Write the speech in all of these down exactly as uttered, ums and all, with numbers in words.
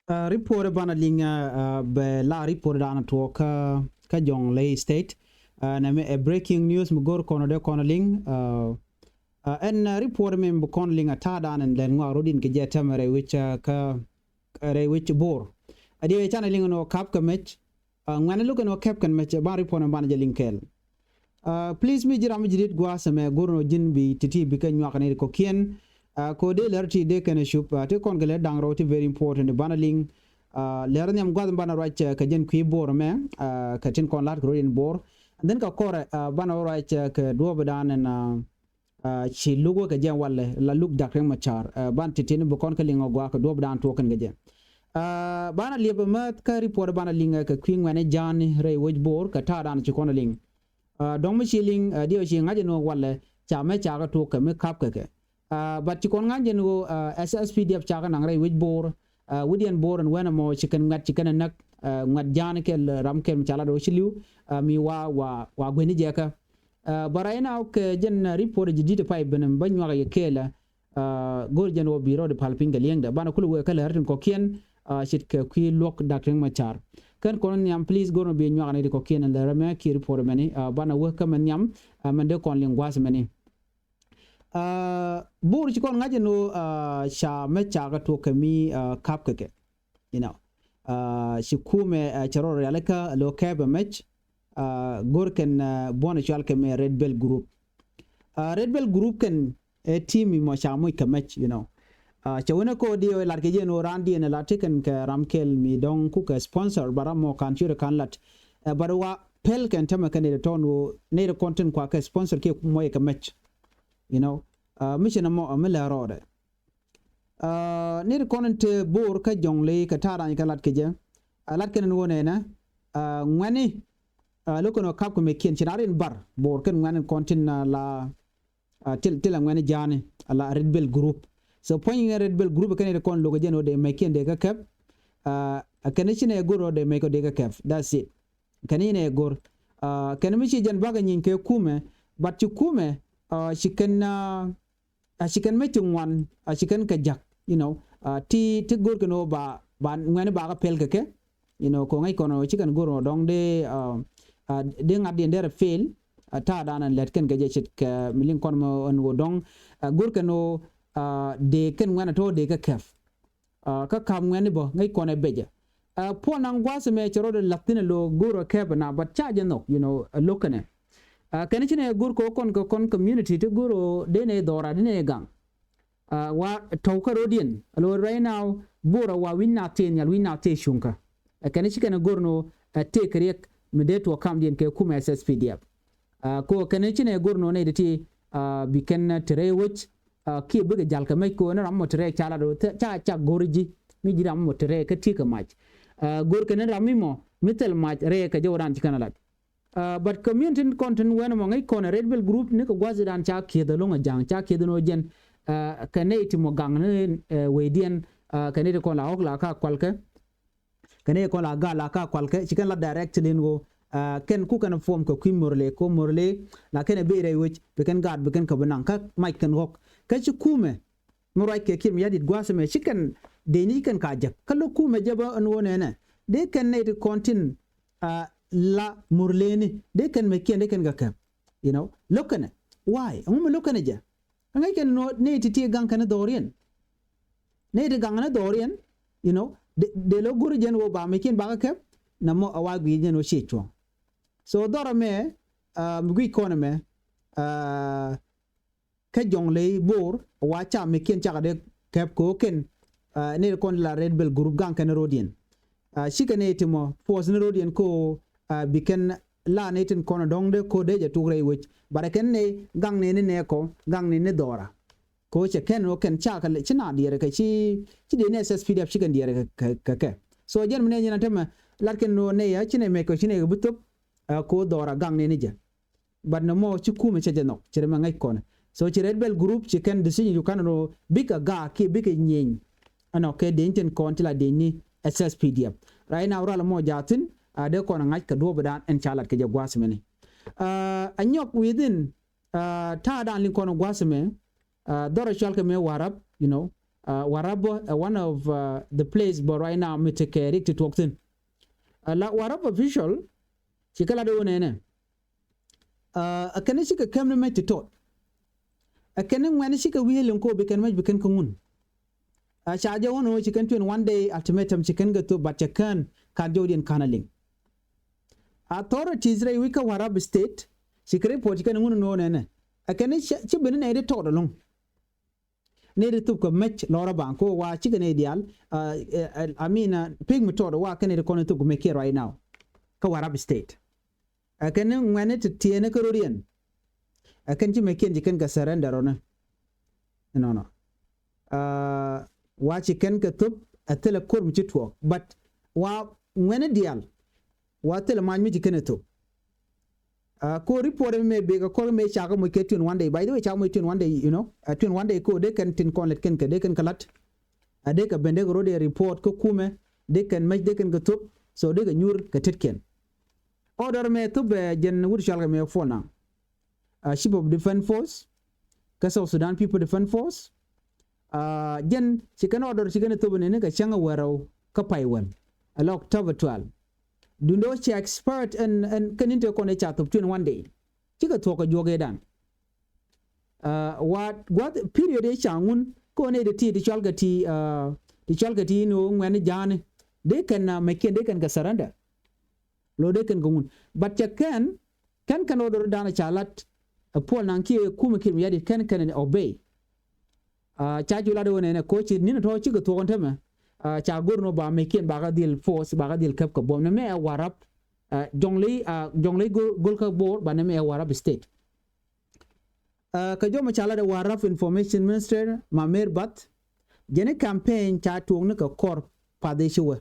Report banɛ liŋ bɛ la report danɛ tuɔɔk kä Jonglei State. Nɛmɛ ɛ breaking news mi go̱r kɔnɔ dee kɔnɔ liŋ. Ɛn report mi bi kɔnɔ liŋ a ta̱a̱ danɛ lɛn ŋɔak rot in kɛ jɛ tɛmɛ rɛy wi̱c kä rɛy wi̱c Bor. A diɛ canɛ liŋ nɔ kap kɛ mec. Ŋuɛ̈ni lukɛ nɔ kap kɛ mec ban report mi banɛ jɛ liŋ kɛɛl. Please mi ji̱ ram mi ji̱ dit gua̱a̱th ɛmɛ go̱r nɔ ji̱n bi ti̱ti̱ bikɛ nyuak ni kɔ̱kiɛn. Ko dee lɛr ti dee kɛn cup ti kɔn kɛ lɛr da̱ŋ rɔw ti very important banɛ liŋ. Lɛr nhiam gua̱a̱th banɛ ruac kɛ jɛn kui̱ Bor ɛmɛ kɛ tin kɔn la̱t kɛ rɔ̱diɛn Bor. And then kɛ kɔrɛ banɛ ruac kɛ duɔ̱ɔ̱p dan ɛn ci luk wä kɛ jɛn walɛ la luk Dak Riek Machar ban ti̱ti̱ ni bi kɔn kɛ liŋ ɔ gua̱a̱th kɛ duɔ̱ɔ̱p dan tuɔɔk kɛn kɛ jɛ. Banɛ liɛp ɛmɛ kä report banɛ liŋ kɛ kui̱ ŋuɛ̈ni ja̱a̱ni rɛy wec Bor kɛ ta̱a̱ dan ci kɔn liŋ. Dɔ̱ŋ mi ci liŋ diɛ ci ŋa̱c ɛn ɣöö walɛ ca mɛ ca kɛ tuɔɔk kɛ mi kap kɛ kɛ. But ci kɔn ŋa̱c ɛn ɣöö SSPDF ca kɛ naŋ rɛy wi̱c Bor. Wi̱diɛn Bor ɛn wɛn ɛmɔ ci kɛn ŋuɛ̈t ci kɛn ɛ näk. Ŋuɛ̈t ja̱a̱n kɛl ram kɛl mi ca lat ɣöö ci li̱w mi wa wa wa gueni jɛ kä. But right now kɛ jɛn report ji̱ di̱t pay ben bä nyuak yɛ kɛɛlɛ. Go̱r jɛn wä bi rɔɔd pal piny kɛ liɛŋdɛ banɛ kul wee kä lɛ rätin kɔ̱kiɛn. Cit kɛ kui̱ luɔk Dak Riek Machar kɛn kɔn nhiam please go̱r mɛ bi nyuak ni ti kɔ̱kiɛn lɛ rɛ mɛ kiɛ report mɛni banɛ wee kä mɛ nhiam. Mɛn dee kɔn liŋ gua̱a̱th mɛni. Bor ci kɔn ŋa̱c ɛn ɣöö ca mɛ ca kɛ tuɔk kɛ mi kap kɛ kɛ. You know, ci kumɛ cɛ rɔ rialikä lo kɛpɛ mɛc. Go̱r kɛn buɔ̱n cual kɛ mɛ Red Belt Group. Red Belt Group kɛn ɛ team mi mɔ ca moc kɛ mɛc, you know. Cɛ wunɛ ko di lat kɛ jɛ ɛn ɣöö raan diɛn lat ti kɛn kɛ ram kɛl mi dɔ̱ŋ kukɛ sponsor ba ram mɔ kan cuɛ kan lat. But wa pɛl kɛn tämɛ kɛn nɛy ti tɔn ɣöö nɛy ti kɔn tin kua kɛ sponsor kiɛ kumɔ yɛ kɛ mɛc. You know, mi ci nɛ mɔ mi lɛ rɔɔdɛ. Nɛy ti kɔn in te Bor kä Jonglei kɛ ta̱a̱ rany kɛ lat kɛ jɛ. Lat kɛn in wä nɛnɛ ŋuɛ̈ni. Lo̱k kɛn wä kap kɛ mɛ kiɛn ci na rin bar Bor kɛn ŋuɛ̈ni kɔn tin la. Til til a ŋuɛ̈ni ja̱a̱ni a la Red Belt Group. So puɔ̱ny ŋɛ Red Belt Group kɛn in kɔn lo̱k kɛ jɛ in wä dee mɛ kiɛn dee kä kɛp. A kɛn in ci nɛ go̱r wä dee mɛ kɔ dee kä kɛp, that's it. Kɛn in nɛ go̱r kɛn mi ci jɛn bakɛ nyiny kɛ kumɛ. But ci kumɛ ci kɛn a ci kɛn mɛ ci ŋuan a ci kɛn kɛ jak, you know. Ti ti go̱r kɛn ɣöö ba ba ŋuɛ̈ni bakɛ pɛl kɛ kɛ. You know, kɛ ŋäc kɔn ɣöö ci kɛn go̱r ɣöö dɔ̱ŋ dee dee ŋa̱t diɛn derɛ fail. Ta̱a̱ dan ɛn lɛt kɛn kɛ jɛ ce̱tkɛ mi liŋ kɔn mɛ ɛn ɣöö dɔ̱ŋ go̱r kɛn ɣöö dee kɛn ŋuɛ̈ni tɔ̱ dee kɛ kɛp. Kä ka̱p ŋuɛ̈ni bä ŋäc kɔn ɛ becɛ. Puɔl naŋ gua̱a̱th ɛmɛ cɛ rɔɔdɛ la̱th thi̱n ɛ lo̱ go̱o̱r ɛ kɛp ɛna, but ca jɛ nhɔk, you know, ɛ lo̱k kɛnɛ. Kɛn ci nɛ go̱o̱r kɛ kɔn kɛ kɔn community ti go̱o̱r ɔ dee nɛ dhɔra dee nɛ gaŋ. Wa tɔw kä ro̱diɛn ɛ lo̱ right now Bor ɛ wa wi̱c na thiee nhial wi̱c na thiee cuŋkä. Ɛ kɛn ci kɛn ɛ go̱o̱r nɔ ɛ tëëk kɛ riɛk mi dee tuɔɔk kamdiɛn kɛ kumɛ SSPDF. Ko kɛn ci nɛ go̱r nɔ nɛ ti ti bi kɛn tɛrɛ wec. Kiɛ bikɛ jal kɛ mec ko ni ram mɔ tɛrɛ ca lat ca ca go̱r ji̱ mi ji̱ ram mɔ tɛrɛ kä ti kɛ mac. Go̱r kɛn ram mi mɔ mi thil mac rɛ kɛ jɛ wä dan ci kɛn lat. But community kɔn tin wɛn mɔ ŋäc kɔn Red Belt Group ni kɛ gua̱th dan ca kieth alɔŋ a ja̱ŋ ca kieth nɔ jɛn. Kɛ nɛ ti mɔ gaŋ ni wecdiɛn kɛ nɛ ti kɔn la ɣɔk la ka kualkɛ. Kɛn i̱ kɔn la gal la ka kualkɛ ci kɛn la direct lin ɣöö kɛn ku kɛn form kɛ kui̱ Murle ko Murle. La kɛn ɛ ben rɛy wec bi kɛn gaat bi kɛn kɛ bi naŋ kä mac kɛn ɣɔk. Kä ci kumɛ mi ruac kɛ Kiir Mayardit gua̱a̱th ɛmɛ ci kɛn dee ni ci kɛn ka jek kä lo̱k kumɛ jɛ bä ɛn ɣöö nɛnɛ dee kɛn nɛy ti kɔn tin la Murleni dee kɛn mɛ kiɛn dee kɛn kɛ kɛp. You know, lo̱k kɛnɛ why ɛŋu mi lo̱k kɛnɛ jɛ. Kä ŋäc kɛn nɔ nɛy ti ti gaŋ kɛn dhɔriɛn. Nɛy ti gaŋ kɛn dhɔriɛn, you know, de lo go̱ri jɛn wä ba mi cin bakä kɛp. Na mɔ a wa gui jɛn wä ci cuɔ̱ŋ. So dhɔrɔ mɛ mi gui kɔn mɛ kä Jonglei Bor wa ca mi kiɛn cakɛ dee kɛp ko kɛn. Nɛy ti kɔn la Red Belt Group gaŋ kɛn rodiɛn. Cikɛ nɛy ti mɔ force ni rodiɛn ko bi kɛn la nɛy tin kɔn dɔŋ dee ko dee jɛ tuk rɛy wec. Barɛ kɛn nɛy gaŋ nɛy ni nɛɛkɔ gaŋ nɛy ni dhɔra. Ko cɛ kɛn wä kɛn ca kɛ ci na diɛrɛ kɛ ci ci dee ni SSPDF ci kɛn diɛrɛ kɛ kɛ kɛ. So jɛn mi nɛ jɛn a tämɛ lat kɛn nɔ nɛy a ci nɛ mɛk kɛ ci nɛ kɛ bi thop. Ko dhɔra gaŋ nɛy ni jɛ. But nɛ mɔ ci kumɛ cɛ jɛ nhɔk ci rɛ mɛ ŋäc kɔnɛ. So ci Red Belt Group ci kɛn decision ci kɛn nɔ bikɛ gaa kiɛ bikɛ nyieny. Ɛnɔ kɛ deny tin kɔn ti la deny ni SSPDF. Right now ral mɔ jathin a dee kɔn a ŋa̱c kɛ duɔ̱ɔ̱p dan ɛn ca lat kɛ jɛ gua̱a̱th mɛni. A nyɔk within ta̱a̱ dan liŋ kɔn gua̱a̱th mɛ. Dhɔrɔ cual kɛ mɛ Warap, you know. Warrap bä ɛ one of the place bä right now mi tekɛ rik ti tuɔk thi̱n. La Warrap official ci kɛ lat iwä nɛnɛ, ɛ kɛn cikɛ käm ni mec ti tɔt. Ɛ kɛn ni ŋuɛn cikɛ wi̱i̱ liŋ ko bi kɛn mec bi kɛn kä ŋun. Ca jɛ wä nɔ ci kɛn twenty one day ultimatum ci kɛn kɛ thop, but cɛ kään ka̱n jɔwdiɛn ka̱n a liŋ. Authorities rɛy wi̱c kä Warrap State ci kɛ report ci kɛn ŋun nɔ nɛnɛ, ɛ kɛn ci ben ni nɛy ti tɔt ɛlɔ̱ŋ. Nɛy ti thop kɛ mec lɔrä baŋ ko wa cikɛ nɛy diaal. I mean, pek mi tɔt wa kɛn nɛy ti kɔn thop kɛ mec kiɛ right now kä Warrap State. Ɛ kɛn ni ŋuɛn ni ti tiɛɛni kä rot yɛn. Ɛ kɛn ci mec kiɛn ci kɛn kɛ surrender rɔni. Nɔnɔ, wa ci kɛn kɛ thop ɛ thilɛ kor mi ci tuɔɔk, but wa ŋuɛn ni diaal wa thilɛ mac mi ci kɛn ɛ thop. Ko report mi mëë bek ɛ kɔr mëë cakɛ moc kɛ twenty one day. By the way, cakɛ moc twenty one day, you know, twenty one day ko dee kɛn tin kɔn lɛt kɛn kɛ dee kɛn kɛ lat. A dee kɛ ben dee kɛ rot dee report kä kumɛ dee kɛn mec dee kɛn kɛ thop. So dee kɛ nyuur kɛ tetkiɛn. Order mëë thop ɛ jɛn wut cɔalkɛ mëë Paul Nang, Chief of Defense Force kä South Sudan People Defense Force. Jɛn ci kɛn order ci kɛn thop nɛni kɛ cäŋ a wärɛw kä pay wän, ala October twelve. Dundo ci expert ɛn ɛn kɛn in te kɔn ɛ ca thop twenty one day. Cikɛ thuɔk kɛ juɔk ëëdan. Wa gua̱th period ëë ca ŋun kɔn ëë ti ti ti cɔalkɛ ti, ti cɔalkɛ ti ni ŋuɛn ja̱a̱ni dee kɛn mec kiɛn dee kɛn kɛ surrender. Lo dee kɛn kɛ ŋun, but cɛ kɛn kɛn kɛn order dan ca lat. Ɛ Paul Nang kiɛ kumɛ Kiir Mayardit kɛn kɛn obey. Ca cu lat wä nɛnɛ ko ci ni̱n tɔ̱ cikɛ thuɔk ɛn tämɛ. Ca go̱r nɔ ba mec kiɛn bakɛ dhil force bakɛ dhil käp kɛ buɔ̱m nɛmɛ ɛ Warrap. Jɔŋley, Jɔŋley go̱l kä Bor ba nɛmɛ ɛ Warrap State. Kä jɔmɛ ca lat ɛ Warrap Information Minister Mamer Bath, jɛn i̱ campaign ca tuɔɔkni kɛ kɔr path i̱ ci wä.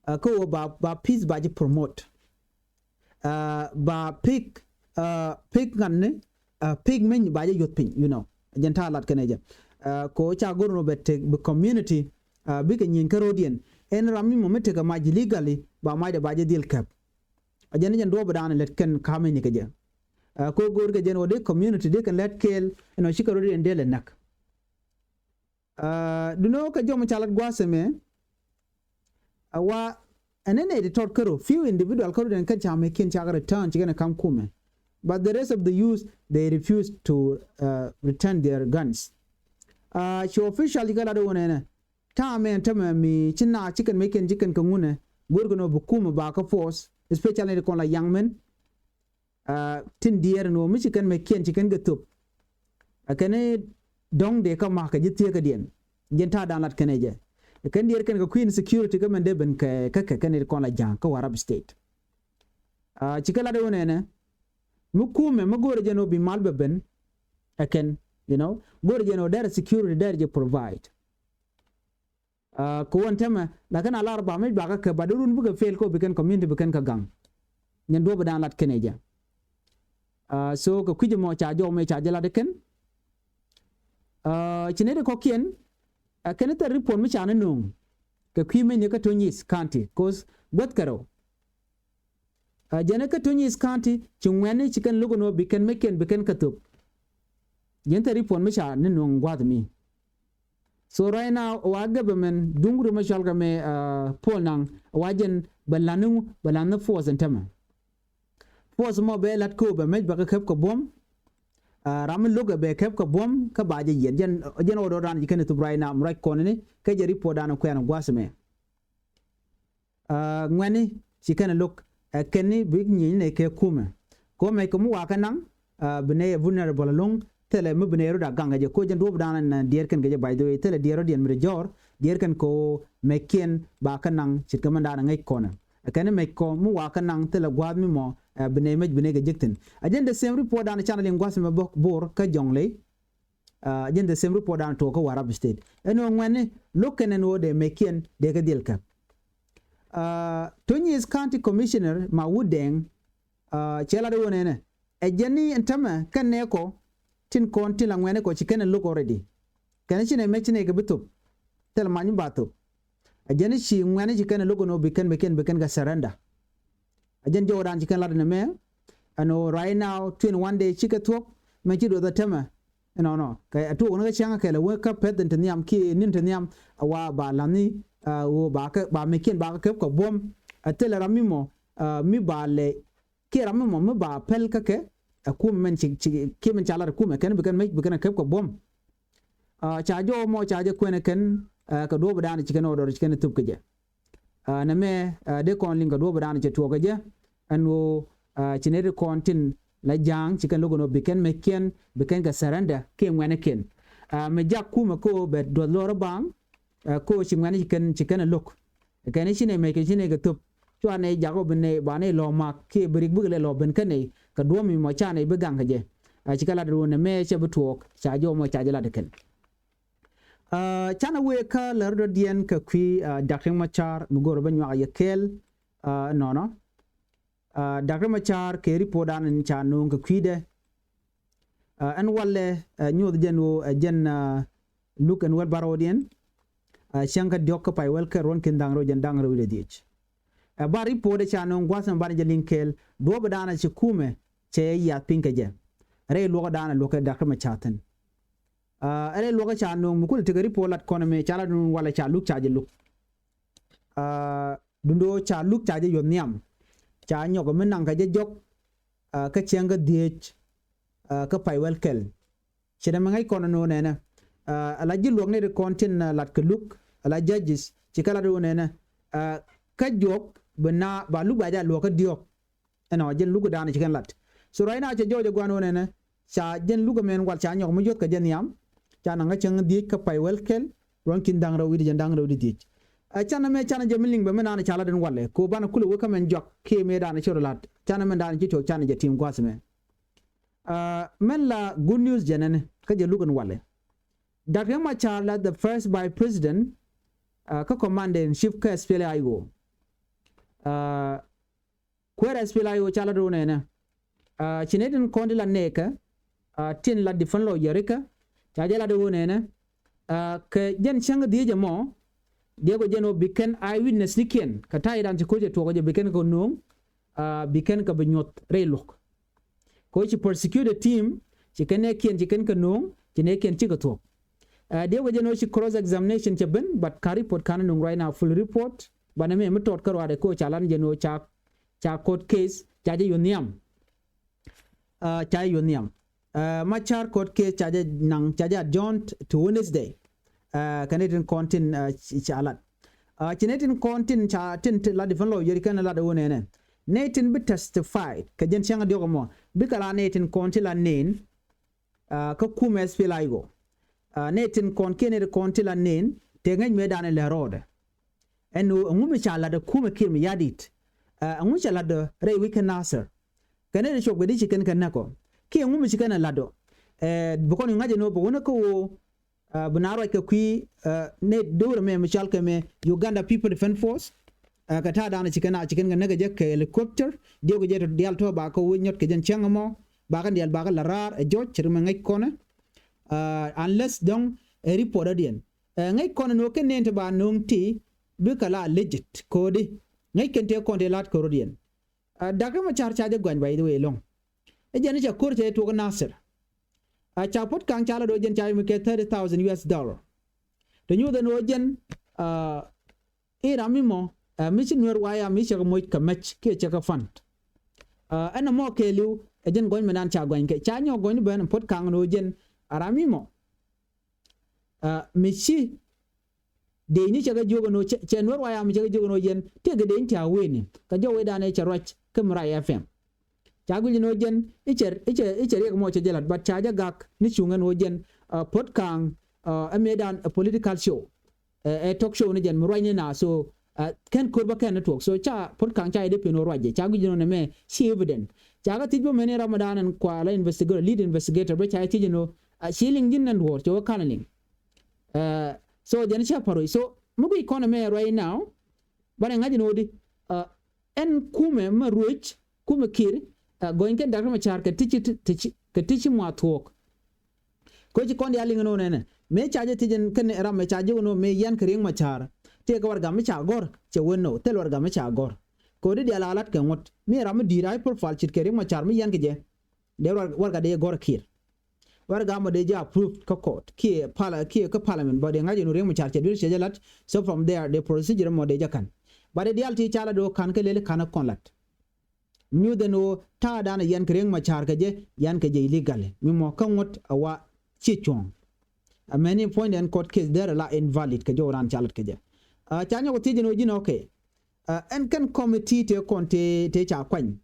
Kä wä ba ba peace ba ji̱ promote. Ba pek, pek ŋa̱tni, pek meny ba ji̱ yuɔth piny, you know. Jɛn ta̱a̱ lat kɛnɛ jɛ. Ko ca go̱r nɔ bɛ tek bi community bikɛ nyieny kä ro̱diɛn. Ɛn ram mi mɔ mi tekɛ mac illegally ba macdɛ ba ji̱ dhil käp. A jɛn jɛn duɔ̱ɔ̱p dan lät kɛn ka̱m ini kɛ jɛ. Ko go̱o̱r kɛ jɛn wä di community di kɛn lät kɛɛl ɛn ɔ cikɛ rot in dee lɛ näk. Dunɔ kɛ jɔm ca lät gua̱a̱th ɛmɛ. A wa ɛn ɛn ɛ di tɔt kärɔ few individual kärɔ den kɛn ca mɛ kiɛn ca kɛ return ci kɛn ɛ ka̱m kumɛ. But the rest of the youth they refuse to return their guns. Ci official ci kɛ lat wun ɛnɛ. Ta̱a̱ mɛ ɛn tämɛ mi ci na ci kɛn mɛ kɛn ci kɛn kɛ ŋunɛ go̱r kɛn ɔ bi kumɛ ba kä force, especially ni kɔn la young men. Tin diɛɛr ni wä mi ci kɛn mɛ kiɛn ci kɛn kɛ thop. Ɛ kɛn dɔ̱ŋ dee kä ma̱k kɛ ji̱ thieekä diɛn. Jɛn ta̱a̱ da̱a̱n lat kɛn ɛ jɛ. Ɛ kɛn diɛɛr kɛn kɛ kui̱n security kä mɛn dee ben kɛ kɛ kɛn kɔn la ja̱a̱ŋ kä Warrap State. Ci kɛ lat ɛ wä nɛnɛ mi kumɛ mi go̱r jɛn wä bi mal bɛ ben. Ɛ kɛn, you know, go̱r jɛn wä dɛr security dɛr jɛ provide. Kɛ wä ɛn tämɛ lakin a lar ba mec bakä kɛ ba di run bikɛ fail kɛ wä bi kɛn community bi kɛn kɛ gaŋ. Nyɛn duɔ̱p dan lat kɛn ɛ jɛ. So kɛ kui̱c mɔ ca jɔw mɛ ca jɛ lat kɛn. Ci nɛy ti kɔ̱kiɛn ɛ kɛn thil report mi ca ni no̱o̱ŋ kɛ kui̱ meny ni kä Tony East County cause guäth kɛ rɛw. Jɛn kä Tony East County ci ŋuɛ̈ni ci kɛn lo̱k ɛn ɣöö bi kɛn mec kɛn bi kɛn kä thöp. Jɛn thil report mi ca ni no̱o̱ŋ gua̱a̱th mi. So right now wa government duŋ ri ma cɔal kɛ mɛ Paul Nang wa jɛn bɛ la̱t ni, bɛ la̱t ni force ɛn tämɛ. Force mɔ bɛ la̱t kä bɛ mec bɛ kɛ käp kɛ buɔ̱m. Ram mi lo̱k ɛ bɛ käp kɛ buɔ̱m kä ba jɛ yiɛn jɛn, jɛn ɣöö dɔ̱ran ji̱ kɛn thup right now mi ruac kɔn ni kä jɛ report dan kuɛn gua̱a̱th mɛ. Ŋuɛ̈ni ci kɛn lo̱k ɛ kɛn ni bi nyieny nɛ kɛ kumɛ. Kɛ mec kɛ mi wakä naŋ bi nɛ vulnerable ɛlɔ̱ŋ. Thilɛ mi bi nɛ rot a gaŋ kɛ jɛ ko jɛn duɔ̱p dan diɛɛr kɛn kɛ jɛ by the way thilɛ diɛɛr rot diɛn mi ri jɔɔr diɛɛr kɛn kɛ mɛckiɛn ba kä naŋ ce̱tkɛ mɛn dan ŋäc kɔnɛ. Ɛ kɛn ni mɛc kɔ mi wakä naŋ thilɛ gua̱a̱th mi mɔ bi nɛ mɛc bi nɛ kɛ jek thi̱n. Ɛ jɛn the same report dan canɛ liŋ gua̱a̱th mɛ bä Bor kä Jɔŋley. Jɛn the same report dan tuɔɔk kä Warrap State ɛn ɣöö ŋuɛ̈ni lo̱k kɛn ɛn ɣöö dee mɛckiɛn dee kɛ dhil käp. Tony East County Commissioner Mawut Deng cɛ lat ɣöö nɛnɛ ɛ jɛn ni ɛn tämɛ kɛn nɛɛkɔ tin kɔn tin la ŋuɛ̈ni kɔ ci kɛn ɛ lo̱k already. Kɛn ci nɛ mɛc ci nɛ kɛ bi thop thil mac mi ba thop. Ɛ jɛn ci ŋuɛ̈ni ci kɛn ɛ lo̱k ɛn ɣöö bi kɛn bi kɛn bi kɛn kɛ surrender. Ɛ jɛn jɔwdan ci kɛn lat ɛn ɛmɛ ɛn ɣöö right now twenty one day cikɛ thuɔ̱k mɛ ci duɔth ɛ tämɛ. Ɛnɔnɔ kɛ a tuɔk ni kä cäŋ kɛl a wee kä pɛth in te nhiam kiɛ ni̱n te nhiam a wa ba la̱ni. Ɣöö ba kɛ ba mɛkiɛn ba kɛ kɛp kɛ buɔ̱m. A thilɛ ram mi mɔ mi ba lɛ kiɛ ram mi mɔ mi ba pɛl kä kɛ. A kumɛ mɛn ci ci kiɛ mɛn ca lat a kumɛ kɛn bi kɛn mec bi kɛn a kɛp kɛ buɔ̱m. Ca jɔw mɔ ca jɛ kuɛn ɛ kɛn kɛ duɔ̱ɔ̱p dan ci kɛn ɔ dɔr ci kɛn thop kɛ jɛ. Nɛ mɛ dee kɔn liŋ kɛ duɔ̱ɔ̱p dan cɛ tuɔɔk kɛ jɛ. Ɛn ɣöö ci nɛy ti kɔn tin la ja̱a̱ŋ ci kɛn lo̱k ɛn ɣöö bi kɛn mɛckiɛn bi kɛn kɛ surrender kiɛ ŋuɛ̈nikiɛn. Mɛ jak kumɛ kä ɣöö bɛ duɔth lɔr ɛ baaŋ kä ɣöö ci ŋuɛ̈ni ci kɛn ci kɛn ɛ lo̱k. Kɛn i̱ ci nɛy mɛc kɛ ci nɛy kɛ thop cua nɛy jak ɣöö bi nɛy ba nɛy lɔ̱ɔ̱k mak kiɛ bi rik bikɛ lɛ lɔ̱ɔ̱k ben kä nɛy kɛ duɔ̱ɔ̱p mi mɔ ca nɛy bi gaŋ kɛ jɛ. Ci kɛ lat ɣöö nɛ mɛ cɛ bi tuɔɔk ca jɔw mɔ ca jɛ lat ɛ kɛn. Canɛ wëë kä lär dɔ̱diɛn kɛ kui̱ Dak Riek Machar mi go̱o̱rä bä nyuak yɛ kɛɛl. Nɔnɔ Dak Riek Machar kɛ report dan in ca no̱o̱ŋ kɛ kui̱dɛ. Ɛn walɛ nyuɔth jɛn ɣöö ɛ jɛn luk ɛn wäl bärɔwdiɛn. Cäŋ kä diɔ̱k kä pay wäl kɛ ruɔ̱n ki̱n da̱ŋ rɛw jɛn da̱ŋ rɛw wi̱cdɛ dhiec. Ɛ ba report ɛ ca no̱o̱ŋ gua̱th ɛn banɛ jɛ liŋ kɛɛl duɔ̱ɔ̱p ɛ daanɛ ci kumɛ cɛ yɛ yiath piny kɛ jɛ. Rɛy luɔkä daanɛ luɔ̱kɛ Dak Riek Machar thi̱n. Ɛ rɛy luɔkä ca no̱o̱ŋ mi kulɛ tekɛ report lat kɔn ɛmɛ ca lat dun walɛ ca luk ca jɛ luk. Dundo ca luk ca jɛ yuɔth nhiam ca nyɔk mi naŋ kɛ jɛ jɔk. Kä cäŋ kä dhiec kä pay wäl kɛl. Ci dɛ mi ŋäc kɔn ɛn ɣöö nɛnɛ ala ji̱ luɔk ni ri kɔn tin lat kɛ luk ala judges ci kɛ lat ɣöö nɛnɛ kä juɔk bi na ba luk ba jɛ a luɔk kä diɔ̱k. Ɛnɔ jɛn luk dan ci kɛn lat. So right now cɛ jɔɔc ɛ guan ɣöö nɛnɛ ca jɛn luk ɛmɛn wal ca nyɔk mi yuɔth kɛ jɛ nhiam. Ca naŋ kä cäŋ dhiec kä pay wäl kɛl ruɔ̱n ki̱n da̱ŋ rɛw wi̱cdɛ jɛn da̱ŋ rɛw di dhiec. Ɛ canɛ mɛ canɛ jɛ mi liŋ bɛ mi naan ca lat ɛn walɛ ko banɛ kulɛ wek kä mɛn juak kiɛ mëë dan ci rɔ lat canɛ mɛn dan ci tuɔk canɛ jɛ tim gua̱th mɛ. Mɛn la good news jɛ nɛnɛ kä jɛ luk ɛn walɛ. Dak Riek Machar la the first vice president kä commander in chief kä SPLA-IO. Kuɛɛr SPLA-IO ca lat ɣöö nɛnɛ ci nɛy tin kɔn ti la nɛɛkä tin la defend lawyer rikä ca jɛ lat ɣöö nɛnɛ kɛ jɛn cäŋ dhiec ɛmɔ. Diɛk ɔ jɛn ɣöö bi kɛn eye witness nikiɛn kɛ ta̱ydan ci ko̱c ɛ tuɔk ɔ jɛ bi kɛn kɛ no̱o̱ŋ bi kɛn kɛ bi nyuɔth rɛy luɔ̱k. Kɛ ɣöö ci prosecutor team ci kɛn nɛɛkiɛn ci kɛn kɛ no̱o̱ŋ ci nɛɛkiɛn cikɛ thuɔ̱k. Diɛk ɔ jɛn ɣöö ci cross examination cɛ ben but ka report ka̱n no̱o̱ŋ right now full report. Banɛ mɛ mi tɔt kä ruaadɛ kɛ ɣöö ca lan jɛn ɣöö ca ca court case ca jɛ yuɔth nhiam. Ca jɛ yuɔth nhiam. Machar court case ca jɛ naŋ ca jɛ adjourned to Wednesday. Kɛ nɛy tin kɔn tin ca lat ci nɛy tin kɔn tin ca tin la defend lawyer kɛn lat ɣöö nɛnɛ nɛy tin bi testify kɛ jɛn cäŋ diɔ̱k ɛmɔ bikɛ la nɛy tin kɔn tin la nen. Kä kumɛ SPLA-IO nɛy tin kɔn kiɛ nɛy tin kɔn tin la nen tëë ŋäc mëë dan lɛ rɔɔdɛ. Ɛn ɣöö ɛŋu mi ca lat ɛ kumɛ Kiir Mayardit. Ɛŋu ca lat ɛ rɛy wi̱c kä Nasir. Kɛ nɛy ti cuɔp kɛ di ci kɛn kɛ näk ɔ kiɛ ɛŋu mi ci kɛn ɛ lat ɔ. Bi kɔn ŋa̱c ɛn ɣöö bi wänä kä ɣöö bi na ruac kɛ kui̱ nɛy do̱r ɛmɛ mi cɔal kɛ mɛ Uganda People Defense Force. Kɛ ta̱a̱ da̱a̱n ci kɛn a ci kɛn kɛ näk kɛ jɛ kɛ helicopter diɛw kɛ jɛ diaal tɔ̱ ba kɛ wä nyɔt kɛ jɛn cäŋ ɛmɔ ba kɛn diaal ba kɛ la raar ɛ jɔc ci ri mɛ ŋäc kɔnɛ. Unless dɔ̱ŋ ɛ report ɛ diɛn ŋäc kɔn ɛn ɣöö kɛn nɛn ti ba no̱o̱ŋ ti bikɛ la legit ko̱di. Ŋäc kɛn tëë kɔn tëë la̱t ko̱r diɛn. Dak Riek Machar ca jɛ guany by the way lɔ̱ŋ. Ɛ jɛn i̱ ca ko̱r cɛ tuɔk Nasir. A ca puɔ̱t ka̱ŋ ca la do̱ jɛn ca yɛ mi kɛ thirty thousand US dollar. Te nyuuth ɛn ɣöö jɛn i̱ ram mi mɔ mi ci Nuɛr waya mi cɛ kɛ moc kɛ mɛc kiɛ cɛ kɛ fund. Ɛn ɛmɔ kɛɛliw ɛ jɛn gɔny mi nan ca guany kɛ ca nyɔk gɔny ni ben puɔ̱t ka̱ŋ ɛn ɣöö jɛn a ram mi mɔ. Mi ci dee ni cɛ kɛ jiök ɛn ɣöö cɛ Nuɛr waya mi cɛ kɛ jiök ɛn ɣöö yɛn tëëkɛ dee ni ti a weni kɛ jɔw wecdan ɛ cɛ ruac kä mi ruac FM. Ca guic ɛn ɣöö jɛn i̱ cɛ i̱ cɛ i̱ cɛ riɛk mɔ cɛ jɛ la̱t but ca jɛ gak ni cuŋ ɛn ɣöö jɛn puɔ̱t ka̱a̱ŋ ɛ mëëdan ɛ political show. Ɛ talk show ni jɛn mi ruac ni na so kɛn ko̱r bä kɛn ni tuɔk so ca puɔ̱t ka̱a̱ŋ ca jɛ dee pen ɣöö ruac jɛ ca guic ɛn ɣöö nɛ mɛ ci evident. Ca kɛ thiec bä mɛn i̱ Ramadan ɛn kua la investigator lead investigator bä ca jɛ thiec ɛn ɣöö ci liŋ ji̱n ɛn duɔ̱ɔ̱r cɛ wä ka̱n liŋ. So jɛn cä pa̱r roc so mi guic kɔn ɛmɛ right now. Banɛ ŋa̱c ɛn ɣöö di ɛn kumɛ mɛ ruec kumɛ Kiir. Gɔny kɛn Dak Riek Machar kɛ ti ci kɛ ti ci muath thuɔɔk. Kɛ ci kɔn diaal liŋ ɛn ɣöö nɛnɛ mëë ca jɛ thiec ɛn kɛn ram mɛ ca jiök ɛn ɣöö mëë yɛn kɛ Riek Machar tëëkɛ warɛgak mi ca gɔ̱r cɛ wen nɔ thil warɛgak mi ca gɔ̱r. Kɛ ɣöö di diaal a la̱t kɛ ŋuɔ̱t mi ram mi di̱i̱t high profile ce̱tkɛ Riek Machar mi yɛn kɛ jɛ. Dee warɛgak dee gɔ̱r Kiir. Warɛga mɔ dee jɛ approved kä court kiɛ pal kiɛ kä parliament, bä dee ŋa̱c ɛn ɣöö Riek Machar cɛ duel cɛ jɛ la̱t. So from there dee procedure mɔ dee jɛ ka̱n. But dee diaal ti ca lat ɣöö ka̱n kä lël ka̱n ɛ kɔn la̱t. Nyuth ɛn ɣöö ta̱a̱ dan ɛ yan kɛ Riek Machar kɛ jɛ, yan kɛ jɛ illegally. Mi mɔ kä ŋuɔ̱t a wa ci cuɔ̱ɔ̱ŋ. Amäni point ɛn court case derɛ la invalid kɛ jɔw ran ca lat kɛ jɛ. Ah, ca nyɔk thiec ɛn ɣöö ji̱n, okay. Ah, ɛn kɛn committee tëë kɔn tëë, tëë ca kuany.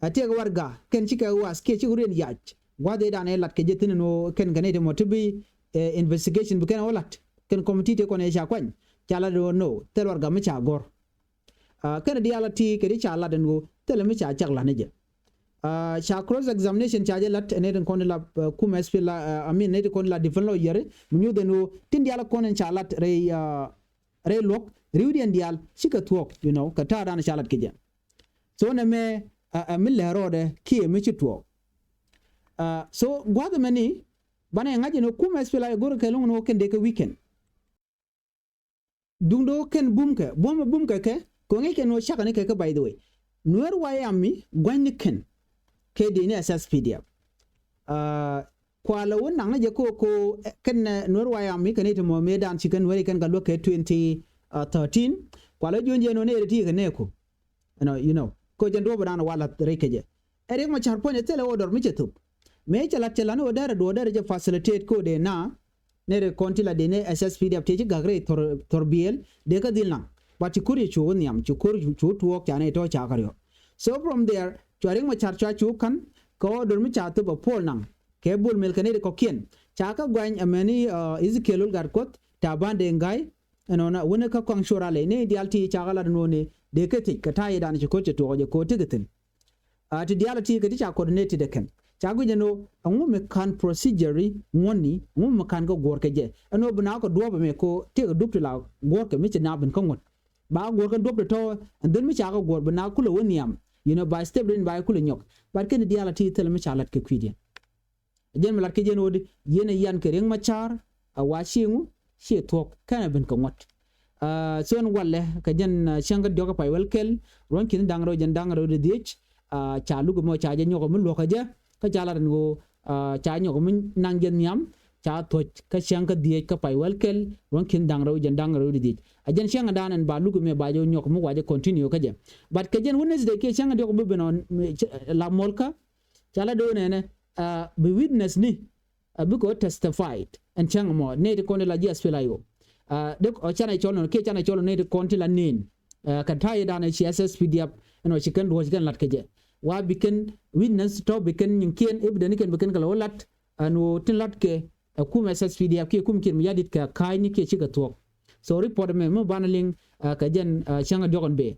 Ah, tëëkɛ warɛga kɛn cikɛ was kiɛ cikɛ riɛn yac. Gua̱th ëëdan ëë lat kɛ jɛ thi̱n ɛn ɣöö kɛn kɛ nɛy ti mɔ ti bi, eh, investigation bi kɛn ɛ wä lat. Kɛn committee tëë kɔn ëë ca kuany. Ca lat ɛn ɣöö no, thil warɛga mi ca gɔ̱r. Ah, kɛn diaal a ti kɛ ti ca lat ɛn ɣöö thilɛ mi ca cak la̱t ni jɛ. Ah, ca cross examination ca jɛ lat ɛn nɛy ti kɔn ti la, ah, kum S P L A, ah, I mean nɛy ti kɔn ti la defense lawyer, mi nyuth ɛn ɣöö tin diaal a kɔn ɛn ca lat rɛy, ah, rɛy luɔ̱k, ri̱wdiɛn diaal cikɛ thuɔ̱k, you know, kɛ ta̱a̱ dan ca lat kɛ jɛ. So nɛmɛ, ah, ah, mi lɛ rɔɔdɛ kiɛ mi ci tuɔɔk. Ah, so gua̱th ɛmɛni banɛ ŋa̱c ɛn ɣöö kum S P L A go̱rɛ kɛ lo̱ŋ ɛn ɣöö kɛn dee kɛ weekend. Duŋdɛ ɣöö kɛn bumkɛ, buɔ̱mɛ bumkɛ kɛ, kɛ ŋi̱i̱c kɛn ɣöö cakɛ ni kɛ kɛ, by the way. Nuɛr White Army gua̱ny ni kɛn kɛ dee ni S S P D F. Ah, kua lɛ wä naŋ ni jɛ ko, ko, eh, kɛn, eh, Nuɛr White Army kɛn i̱ ti mɔ mëëdan ci kɛn Nuɛr i̱ kɛn kɛ luäk kɛ twenty thirteen. Kua lɛ juɔ̱n jɛ nɔ ni ɛ ti kɛ nɛɛku. You know, you know, ko jɛn duɔ̱ɔ̱p dan wa la̱th rɛy kɛ jɛ. Ɛ Riek Machar puɔ̱nyɛ thilɛ order mi cɛ thop. Mëë cɛ la̱t cɛ la̱t ni wä dɛrɛ duɔ̱ɔ̱r dɛrɛ jɛ facilitate ko dee na. Nɛy ti kɔn ti la dee ni S S P D F tëë ci gak rɛy thor, thor biëël dee kä dhil naŋ. But ci ko̱r yɛ cu wä nhiam, ci ko̱r cu tuɔɔk ca nɛy tɔ̱ ca kɛ riɔ̱k. So from there cua Riek Machar cua cu ka̱n kɛ order mi ca thop ɛ puɔl naŋ. Kɛ Bol Mel kɛ nɛy ti kɔ̱kiɛn ca kä guany amäni, uh, Ezekiel Lol Gatkuɔth, Taban Deng Gai, ɛnɔnɔ wänä kä kɔaŋ cor alɛ ni diaal ti ca kä lat ɛn ɣöö ni dee kä thiec kɛ ta̱a̱ i̱ dan ci ko̱r cɛ tuɔɔk jɛ ko̱r tekɛ thi̱n. Ah, ti diaal ti kɛ ti ca coordinate ti dee kɛn ca guic ɛn ɣöö ɛŋu mi ka̱n procedure i̱ ŋuɔ̱tni, ɛŋu mi ka̱n kä guɔ̱ɔ̱r kɛ jɛ ɛn ɣöö bi na kɛ duɔ̱ɔ̱p ɛmɛ ko̱ tëëkɛ dup ti la guɔ̱ɔ̱r kɛ mi ci na ben kä ŋuɔ̱t. Ba guɔ̱ɔ̱r kɛn duɔ̱p ti tɔ̱ and then mi ca kɛ guɔ̱ɔ̱r bi na kulɛ wä nhiam, you know, by step rin ba kulɛ nyɔk. But kɛn diaal ti thilɛ mi ca lat kɛ kui̱diɛn. Jɛn mi lat kɛ jɛn ɣöö di yɛn ɛ yan kɛ Riek Machar a wa ci ŋu ci thuɔ̱k kɛn ɛ ben kɛ ŋuɔ̱t. Ah, so ɛn walɛ kɛ jɛn, ah, cäŋ kä diɔ̱k kä pay wäl kɛl ruɔ̱n ki̱n da̱ŋ rɛw jɛn da̱ŋ rɛw di dhiec. Ah, ca luk ɛmɔ ca jɛ nyɔk ɛmi luɔ̱k kɛ jɛ kä ca lat ɛn ɣöö, ah, ca nyɔk ɛmi naŋ jɛ nhiam ca thuɔ̱c kä cäŋ kä dhiec kä pay wäl kɛl ruɔ̱n ki̱n da̱ŋ rɛw jɛn da̱ŋ rɛw di dhiec. A jɛn cäŋ ɛ da̱a̱n ɛn ba luk ɛmɛ ba jɛ nyɔk ɛmi wa jɛ continue kä jɛ. But kɛ jɛn Wednesday kiɛ cäŋ ɛ diɔ̱k bi ben ɔ la muɔlkä. Ca la do̱o̱n ɛnɛ, ah, bi witness ni, ah, bikɛ ɣöö testified ɛn cäŋ ɛmɔ nɛy ti kɔn ti la ji̱ S P L A I O. Ah, dee ɔ canɛ cɔl nɔ kiɛ canɛ cɔl nɛy ti kɔn ti la nen, ah, kɛ ta̱a̱ i̱ dan ɛ ci S S P D F ɛn ɔ ci kɛn duɔ̱ɔ̱c kɛn la̱t kɛ jɛ. Wa bi kɛn witness tɔ̱ bi kɛn nyiŋkiɛn evidence kɛn bi kɛn kɛ la wä la̱t ɛn ɣöö tin la̱t kɛ ɛ kum S S P D F kiɛ kum kiɛn mi ya̱di̱t kɛ ka̱a̱cni kiɛ cikɛ thuɔ̱k. So report ɛmɛ mi banɛ liŋ, ah, kɛ jɛn, ah, cäŋ ɛ diɔ̱k ɛn bëë.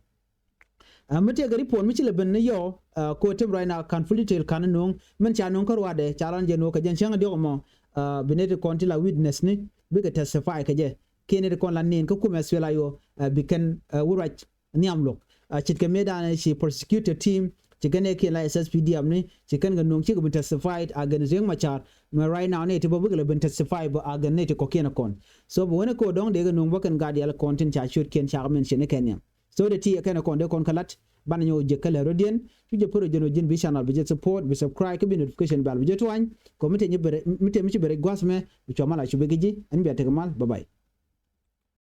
Ah, mi tëëkɛ report mi ci lɛ ben ni yɔ, ah, ko tem right now ka̱n full detail ka̱n no̱o̱ŋ min ca no̱o̱ŋ kä ruaadɛ ca rɔ̱n jɛ no̱o̱ŋ kɛ jɛn cäŋ diɔ̱k ɛmɔ, ah, bi nɛy ti kɔn ti la witness ni bikɛ testify kɛ jɛ. Kiɛ nɛy ti kɔn la nen kä kum S P L A I O, ah, bi kɛn, ah, wä ruac nhiam luɔ̱k. Ah, ce̱tkɛ mëëdan ci prosecutor team ci kɛn ɛ kiɛn la S S P D F ni ci kɛn kɛ no̱o̱ŋ cikɛ bi testified against Riek Machar. Mɛ right now nɛy ti bä bikɛ lɛ ben testify bä against nɛy ti kɔ̱kiɛn kɔn. So bɛ wänɛ ko dɔ̱ŋ dee kɛ no̱o̱ŋ bä kɛn gaat diaal kɔn tin ca ciötkiɛn ca kɛ mention ni kɛn nhiam. So dee ti ɛ kɛn ɛ kɔn dee kɔn kä la̱t banɛ nyɔk jek kä lɛr rɔ̱diɛn. Cu jɛ pär ɔ jɛn ɔ ji̱n bi channel bi jɛ support, bi subscribe kä bi notification bell bi jɛ tuany. Kɔ mi te mi ci bɛ rɛ gua̱th mɛ bi cua mal a cu bɛ kɛ ji̱ ɛn bia tekɛ mal. Bye bye.